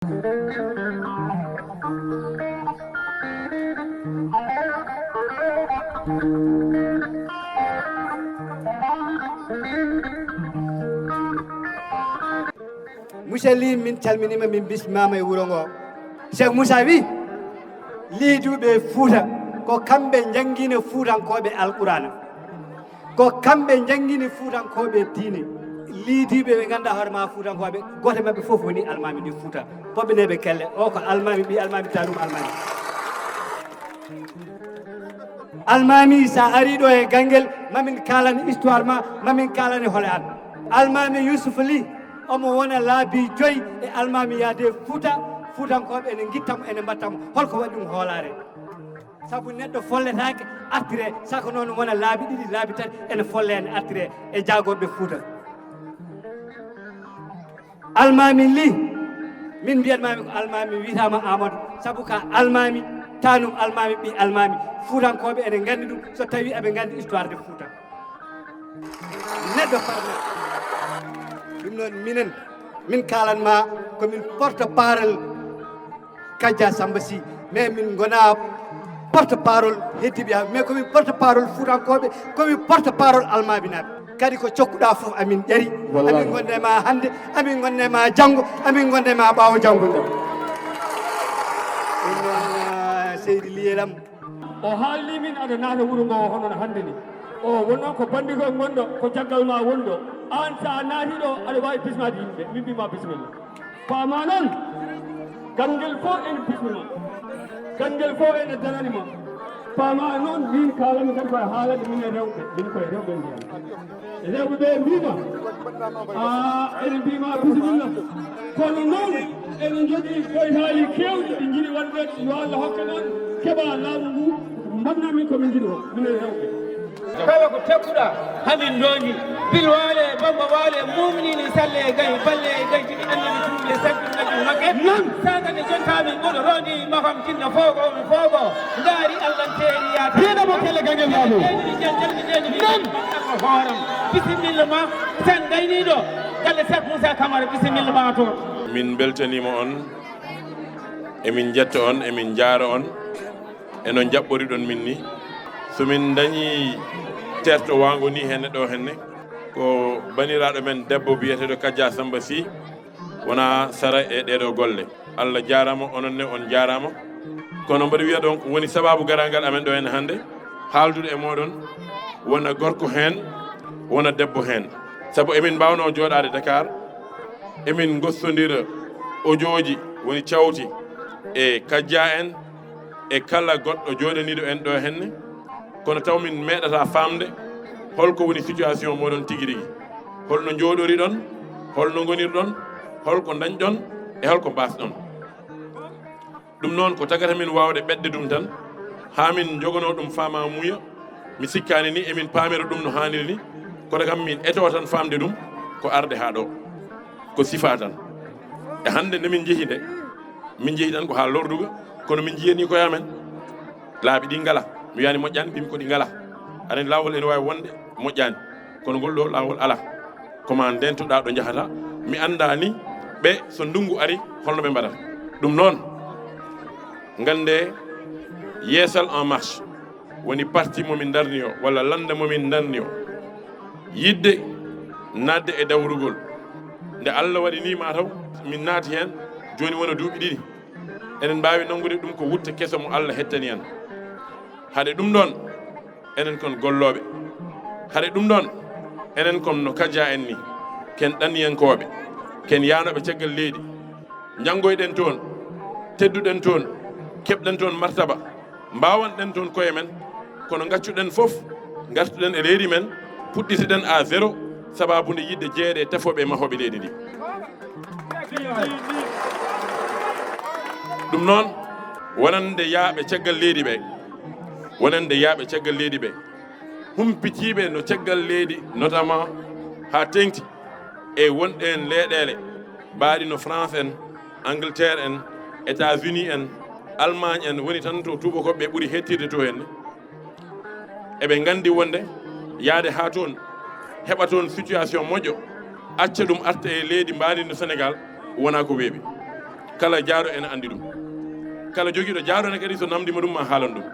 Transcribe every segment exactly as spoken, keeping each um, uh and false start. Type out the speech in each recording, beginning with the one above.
Monsieur Ly, min calminima, min bismama e wuuro ngo. Cheikh Moussa wi, liiduɓe Fouta ko kamɓe jangguini Fuutankoɓe Alqurana, ko kamɓe jangguini Fuutankoɓe diine. Liidiɓe ɓe ganduɗa hoore ma Fuutankoɓe, goto mabɓe foof woni almami ɗi Fouta. Fooɓe neɓe kelle, o ko almami, ɓi almami, tanum almami. Almami, sa ari ɗo e Ganguel, mamin kalane histoire ma, mamin kalane hoole an. Almami Youssouf Ly, omo wona laabi joyi e almami yaade Fouta, Fuutankoɓe ene guittamo, ene mbattamo. Holko waɗi ɗum hoolare? Saabu neɗɗo folletake artire, saka noon wona laabi ɗiɗi, laabi tati ene folle, ene artire e jaagoɓe Fouta. Almami Ly, min mbiyatmami ko almami, wiyatma Amadou, saabu ka almami, tanum almami, ɓi almami. Fuutankoɓe ene gandi ɗum, so tawi aɓe gandi histoire de Fouta. Neɗɗo farna. Ɗum noon minen, min kalanma ko min porte parole Kadia Samba Sy, mais min gona porte parole heddiɓe, mais komin porte parole Fuutankoɓe, komin porte parole almami naɓe. Kadi ko cokkuɗa foof amin ƴari. Wallahi. Amin gonde ma hande, amin gonde ma janggo, amin gonde ma ɓawo janggo. Ɗum noon, ah, seydi Liyelam. O haalni min aɗa naata wuro ngo hono no hande ni. O wonno ko bandigol gonɗo, ko jaggal ma wonɗo. An sa naati ɗo, aɗa wawi bismade yimɓe. Min mbima bisimilla. Paama noon, Ganguel fof ene bismima. Ganguel fof ene darani ma. Paama noon, min kalami kadi koye haalande minen rewɓe. Min koye rewɓe mbiyan. Rewɓe ɓe mbima, a, ene mbima bisimilla. Kono noon, ene jogii koytaali keewɗi ɗi njiɗi wonde yo Allah hokke noon keɓa laamu ngu, mbaɗna min ko min njiɗi o, minen rewɓe. Kala ko teppuɗa, hamin ndoondi. Bil waale, bamba waale, mumnini salle e gay, balle e gay, tigi annabi tuuɓe, sabbi nabi makke. Nan. Saga ne jonta min ɓuɗo rondi, maham tinna fogo, mi fogo. Ngari Allah teeri yaata. Piɗa mo kelle gangel maɗo. Nan. Hooram. Bisimilla ma, sen gayniɗo. Galle Cheikh Moussa Camara, bisimilla ma to. Min beltanima on, emin jetta on, emin jaara on. E no jaɓɓoriɗon min ni. So min dañi terto wango ni henne ɗo henne, ko baniraɗo men debbo biyeteɗo Kadia Samba Sy, wona sara e ɗeɗo golle. Allah jarama, onon ne on jarama. Kono mboɗo wiya donc woni sababu garagal amen ɗo henne hande, haaldude e moɗon, wona gorko hen, wona debbo hen. Saabu emin mbawno joɗade Dakar, emin gossodira audio ji, woni cawti e Kadia en, e kala goɗɗo jooɗaniiɗo en ɗo henne, kono taw min meeɗata faamde holko woni situation moɗon tigi rigi. Holno njooɗoriɗon, holno ngonirɗon, holko ndañɗon, e holko mbaasɗon. Ɗum noon ko tagata min waawde ɓetde ɗum tan, haa min njogonoo ɗum faamaamuya. Mi sikkaani ni emin paamira ɗum no haaniri ni, kono kam min etoo tan faamde ɗum ko arde haa ɗo. Ko sifaa tan. E hannde nde min njehi nde, min njehi tan ko haa lorduga, kono min njiyanii koye amen. Laabi ɗi ngala. Mi wiyaani moƴƴaani, mbimi ko ɗi ngala. Aɗa anndi laawol ene waawi wonde moƴƴaani, kono ngol ɗo laawol alaa. Ko ma ndentoɗaa ɗo njahata. Mi anndaa ni ɓe so ndunngu ari holno ɓe mbaɗata. Ɗum noon, nganndee Yeesal en Marche woni parti mo min ndarni o, walla lannda mo min ndarni o, yiɗde naatde e dawrugol. Nde Allah waɗi ni ma taw min naati heen, jooni wona duuɓi ɗiɗi. Eɗen mbaawi nanngude ɗum ko wutte keso mo Allah hettani en. Hade ɗum ɗoon, enen kon gollooɓe. Hade ɗum ɗoon, enen kon no Kadia en ni, ken ɗanniyankooɓe, ken yaanooɓe caggal leydi. Njanngoyɗen toon, tedduɗen toon, keɓɗen toon martaba, mbaawanɗen toon koye men, kono ngaccuɗen fof, ngartuɗen e leydi men, puɗɗitiɗen à zéro, sabaabu nde yiɗde jeyeede e tafooɓe e mahooɓe leydi ndi. Ɗum noon, wonande yaaɓe caggal leydi ɓe, wonande yaaɓe caggal leydi ɓe, humpitiiɓe no caggal leydi, notamment haa teeŋti e wonɓe en leyɗeele mbaɗi no France en, Angleterre en, États-Unis en, Allemagne en, woni tan to tuubakooɓe ɓuri hettirde to henne. Eɓe nganndi wonde yahde haa toon, heɓa toon situation moƴƴo, acca ɗum arta e leydi mbaɗi no Sénégal, wonaa ko weeɓi. Kala jaaɗo ene anndi ɗum. Kala jogiiɗo jaaɗo ne kadi, so namndima ɗum, ma haalan ɗum.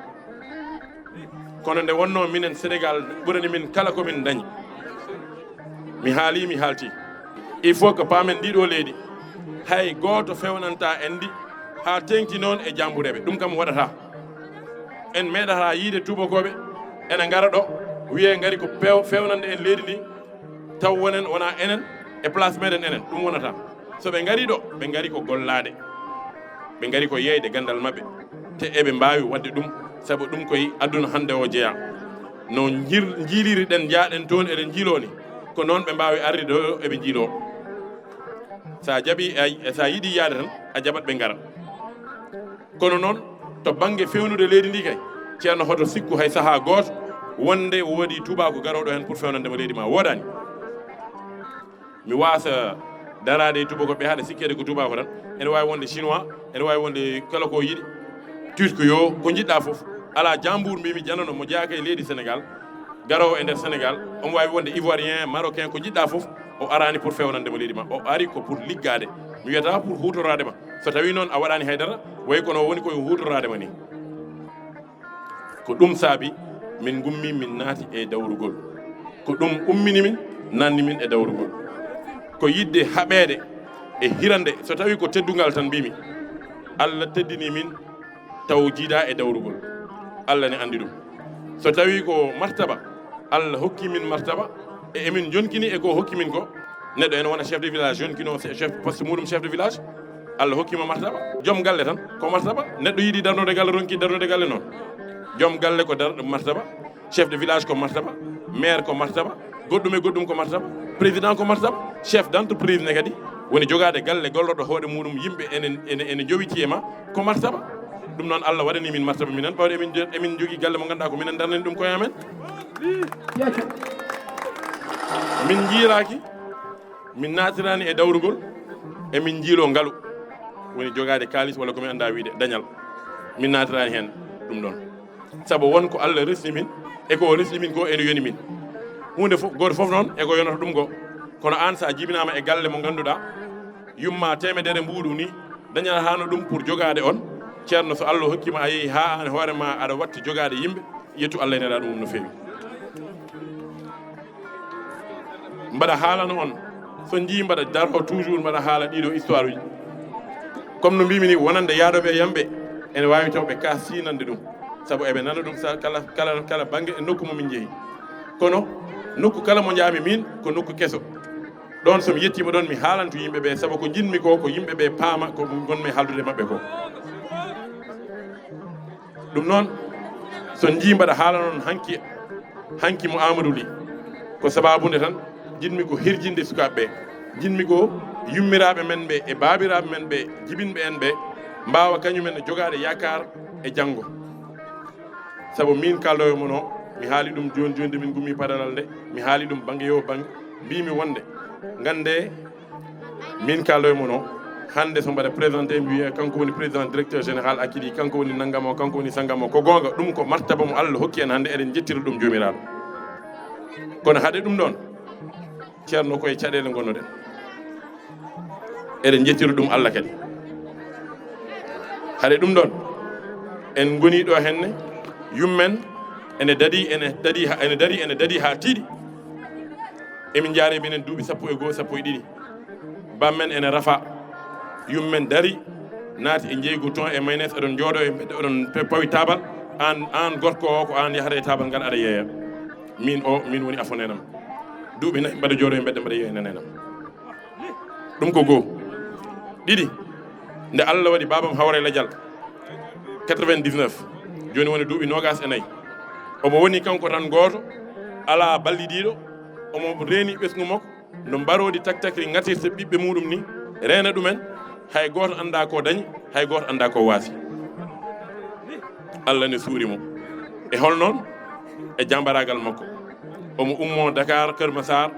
Kono nde wonnoo minen Senegaal ɓurani min kala ko min dañi, mi haalii, mi haaltii. Il faut que paamen ndii ɗoo leydi, hay gooto fewnantaa en ndi haa teeŋti noon e jaambureeɓe. Ɗum kam waɗataa. En meeɗataa yiide tuubakooɓe ene ngara ɗo, wiyee ngari ko pew-, fewnande en leydi ndi, taw wonen wonaa enen e place meɗen enen. Ɗum wonataa. So ɓe ngarii ɗo, ɓe ngarii ko gollaade. Ɓe ngarii ko yeeyde ganndal maɓɓe. Te eɓe mbaawi waɗde ɗum, sabu ɗum koye aduna hannde o jeyaa. No njir-, njiiliri ɗen, njaaɗen toon eɗen njiiloo ni, ko noon ɓe mbaawi arde ɗo eɓe njiiloo. So a jaɓii, a, so a yiɗii yahde tan, a jaɓat ɓe ngara. Kono noon, to bannge feewnude leydi ndi kay, Ceerno, hoto sikku hay sahaa gooto wonde woodi tuubaaku garooɗo heen pour feewnande mo leydi ma, woodaani. Mi waasa daraade e tuubakooɓe haɗa sikkeede ko tuubaako tan. Ene waawi wonde chinois, ene waawi wonde kala ko yiɗi, turc yo, ko njiɗɗaa fof. Alaa jaambuur mbimi janano mo jeyaaka e leydi Senegaal, garoowo e nder Senegaal, omo waawi wonde ivoirien, marocain, ko njiɗɗaa fof, o araani pour feewnande mo leydi ma. O ari ko pour liggaade. Mi wiyata pour huutoraade ma. So tawii noon a waɗaani haydara, way kono o woni koye huutoraade ma ni. Ko ɗum saabi min ngummi, min naati e dawrugol. Ko ɗum ummini min, nanni min e dawrugol. Ko yiɗde haɓeede e hirande, so tawii ko teddungal tan mbimi, Allah teddini min taw jiida e dawrugol. Allah ne anndi ɗum. So tawii ko martaba, Allah hokki min martaba, e emin jonkini e ko hokki min ko. Neɗɗo ene wona chef de village, jonkino se-, chef, poste muɗum chef de village, Allah hokkima martaba. Joom galle tan ko martaba. Neɗɗo yiɗi darnude galle, ronki darnude galle noon. Joom galle ko dar-, martaba, chef de village ko martaba, maire ko martaba, goɗɗum e goɗɗum ko martaba, président ko martaba, chef d'entreprise ne kadi woni jogaade galle, gollorɗo hoore muɗum, yimɓe ene, ene, ene jowiti e ma, ko martaba. Ɗum noon Allah waɗani min martaba minen, ɓawde emin jo-, emin jogii galle mo ngannduɗaa ko minen darnani ɗum koye amen. Min njiiraaki, min naatiraani e dawrugol, emin njiiloo ngalu, woni jogaade kaalis walla ko mi anndaa wiyde dañal. Min naatiraani heen ɗum ɗoon. Sabu won ko Allah resni min, e ko o resni min ko ene yoni min. Huunde fof, gooto fof noon e ko yonata ɗum ko. Kono aan, so a jibinaama e galle mo ngannduɗaa, yumma teemedere mbuuɗu ni, dañata hano ɗum pour jogaade on. Ceerno, so Allah hokkima a yehi haa aan hoore ma aɗa watti jogaade yimɓe, yettu Allah e Nelaaɗo mum no feewi. Mbaɗa haalana on, so njii mbaɗa daro toujours mbaɗa haala ɗiɗo histoire uji. Comme no mbimi ni, wonande yaadoɓe e yamɓe, ene waawi taw ɓe kaastinande ɗum. Sabu eɓe nana ɗum sa-, kala, kala, kala bannge e nokku mo min njehi. Kono nokku kala mo njaami min, ko nokku keso. Ɗoon so mi yettiima ɗoon, mi haalantu yimɓe ɓe, sabu ko njiɗmi ko, ko yimɓe ɓe paama ko ngonmi haaldude e maɓɓe ko. Ɗum noon, so njii mbaɗa haala noon hanki, hanki mo Amadou Ly, ko sabaabu nde tan njiɗmi ko hirjinde sukaaɓe ɓe. Njiɗmi ko yummiraaɓe men ɓe e baabiraaɓe men ɓe, jibinɓe en ɓe, mbaawa kañumen ne jogaade yaakaar e janngo. Sabu min kaalɗo e mon o, mi haali ɗum jooni jooni nde min ngummi padalal nde, mi haali ɗum bannge yo bannge, mbimi wonde, ngannde, min kaalɗo e mon o, hannde so mbaɗa présenté, mi wiya kanko woni président directeur général Akiɗi, kanko woni nanngam o, kanko woni sanngam o. Ko goonga, ɗum ko martaba mo Allah hokki en hannde, eɗen njettira ɗum Joomiraaɗo. Kono haade ɗum ɗoon, Ceerno, ko e caɗeele ngonnoɗen. Eɗen njettira ɗum Allah kadi. Haade ɗum ɗoon, en ngoni ɗo henne, yummen ene dadi, ene dadi ha, ene dari, ene dadi haa tiiɗi. Emin njaare minen duuɓi sappo e goo, sappo e ɗiɗi. Bammen ene rafa. Yummen dari, naati e njeeygu ton e maynes, eɗon njooɗo e mbedda, eɗon pe-, pawi taabal. Aan, aan gorko o, ko aan yahata e taabal ngal aɗa yeeya. Min o, min woni afo nenam. Duuɓi nayi mbaɗa jooɗo e mbedda mbaɗa yeeya nenam. Ɗum ko goo. Ɗiɗi, nde Allah waɗi baabam hawre lajal quatre-vingt-dix-neuf, jooni woni duuɓi noogas e nayi. Omo woni kanko tan gooto, alaa ballidiiɗo, omo reeni ɓesngu makko, no mbaroodi taktakri ngatirta ɓiɓɓe muɗum ni, reena ɗumen, hay gooto anndaa ko dañi, hay gooto anndaa ko waasi. Allah ne suuri mo. E hol noon? E jambaraagal makko. Omo ummoo Dakar, Kër Massar,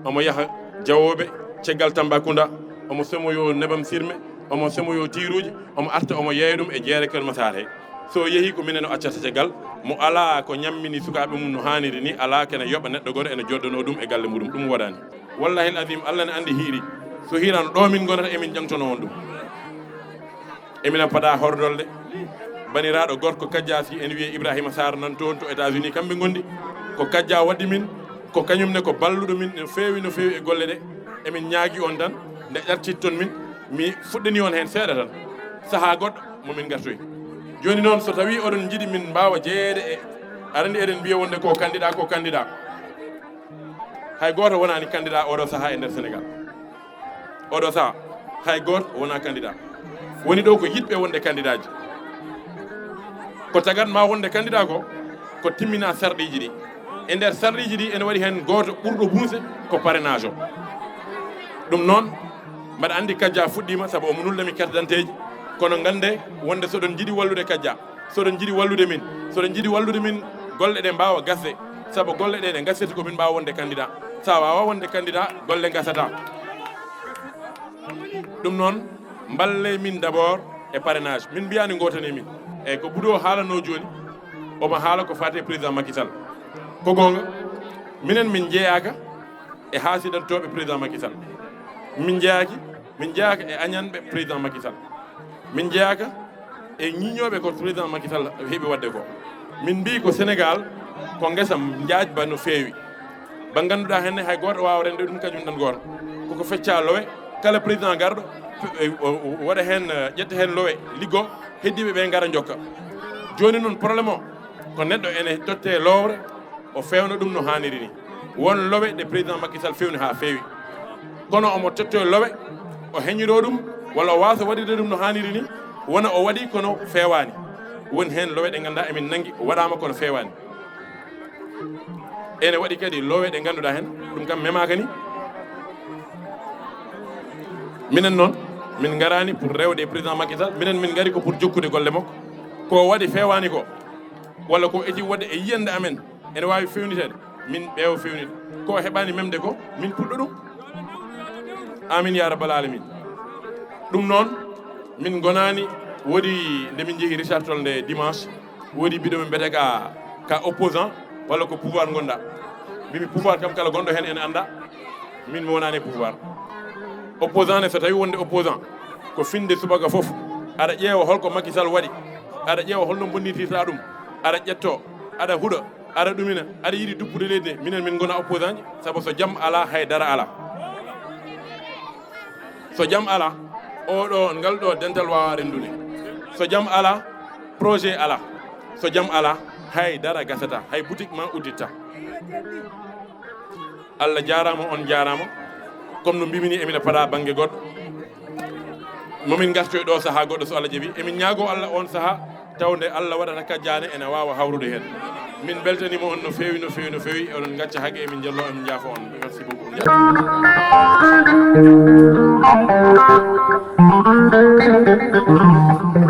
omo yaha Jawooɓe, caggal Tambacounda, omo somoyoo nebam sirme, omo somoyoo tiiruuji, omo arta omo yeeya ɗum e jeere Kër Massar he. So o yehii ko minen o accata caggal, mo alaa ko ñammini sukaaɓe mum no haaniri ni, alaa kene yoɓa neɗɗo gooto ene joddanoo ɗum e galle muɗum, ɗum woodaani. Wallahil adim, Allah ne anndi hiiri. So hiirano ɗo min ngonata emin jaŋtono on ɗum. Emina paɗa hordolde. Baniraaɗo gorko Kajja, si en wiyee Ibrahima Sarr, nan toon to États-Unis, kamɓe ngondi. Ko Kajja waɗi min, ko kañum ne ko balluɗo min no feewi, no feewi e golle ɗe. Emin ñaagi on tan, nde ƴartitton min, mi fuɗɗani on heen seeɗa tan. Sahaa goɗɗo, mo min ngartoy. Jooni noon, so tawii oɗon njiɗi min mbaawa jeyeede e, aɗa anndi eɗen mbiya wonde ko candidat, ko candidat. Hay gooto wonaani candidat oɗo sahaa e nder Sénégal. Oɗo sahaa, hay gooto wonaa candidat. Woni ɗo ko yiɗɓe wonde candidatji. Ko tagat ma wonde candidat ko, ko timmina sarɗiiji ɗi. E nder sarɗiiji ɗi, ene waɗi heen gooto ɓurɗo bunse ko parrainage o. Ɗum noon, mbaɗa anndi Kajja fuɗɗiima, sabu omo nulnami carte d'identité ji. Kono ngannde wonde so ɗon njiɗi wallude Kajja, so ɗon njiɗi wallude min, so ɗon njiɗi wallude min, golle ɗe mbaawa gasde, sabu golle ɗe ɗe ngasirta ko min mbaawa wonde candidat. So a waawaa wonde candidat, golle ngasataa. Ɗum noon, mballee min d'abord e parrainage. Min mbiyaani ngootane min. Eeyi, ko Budo haalanoo jooni, omo haala ko faati e président Macky Sall. Ko goonga, minen min njeyaaka e haasidantooɓe président Macky Sall. Min njeyaaki, min njeyaaka e añanɓe président Macky Sall. Min njeyaaka e ñiiñooɓe ko président Macky Sall heɓi waɗde ko. Min mbii ko Sénégal ko ngesa njaajba no feewi. Ba ngannduɗaa heen ne hay gooto waawa rende ɗum kañum tan gooto. Koko feccaa lowe, kala président garɗo, o, o, o waɗa heen, eh, ƴetta heen lowe, liggo, heddiiɓe ɓe ngara njokka. Jooni noon problème o, ko neɗɗo ene tottee lowre, o feewna ɗum no haaniri ni. Won lowe ɗe président Macky Sall feewni haa feewi. Kono omo tottoo lowe, o heñiroo ɗum, walla o waasa waɗirde ɗum no haaniri ni, wona o waɗi kono feewaani. Won heen lowe ɗe ngannduɗaa emin nanngi, o waɗaama kono feewaani. Ene waɗi kadi lowe ɗe ngannduɗaa heen, ɗum kam memaaka ni. Minen noon, min ngaraani pour rewde e président Macky Sall, minen min ngari ko pour jokkude golle makko. Ko o waɗi feewaani ko, walla ko eti waɗde e yiyannde amen, ene waawi feewniteede, min ɓeewa feewnitde. Ko o heɓaani memde ko, min puɗɗo ɗum. Amin ya rabbal alamin. Ɗum noon, min ngonaani, woodi nde min njehi Richard Toll nde dimanche, woodi biɗo min mbiyetee ka, ka opposant, walla ko pouvoir ngonɗaa. Mbimi pouvoir kam kala gonɗo heen ene annda, min mi wonaani e pouvoir. Opposant ne, so tawi wonde opposant, ko finde subaka fof, aɗa ƴeewa holko Macky Sall waɗi, aɗa ƴeewa holno bonnirtirta ɗum, aɗa ƴetto, aɗa huɗa, aɗa ɗumina, aɗa yiɗi duppude leydi ndi, minen min ngona opposant ji, sabu so jam alaa, hay dara alaa. So jam alaa, oɗo, ngal ɗo dental waawaa renndude. So jam alaa, projet alaa. So jam alaa, hay dara gasataa, hay boutique ma udditta. Allah jaaraama, on jaaraama. Comme no mbimi ni, emina paɗa bannge goɗɗo. Momin ngartoy ɗo sahaa goɗɗo so Allah jaɓi. Emin ñaago Allah on sahaa, tawde Allah waɗata kajjaane ene waawa hawrude heen. Min mbeltaniima on no feewi, no feewi, no feewi. Oɗon ngacca haqqe, emin njallo, emin njaafo on. Merci beaucoup.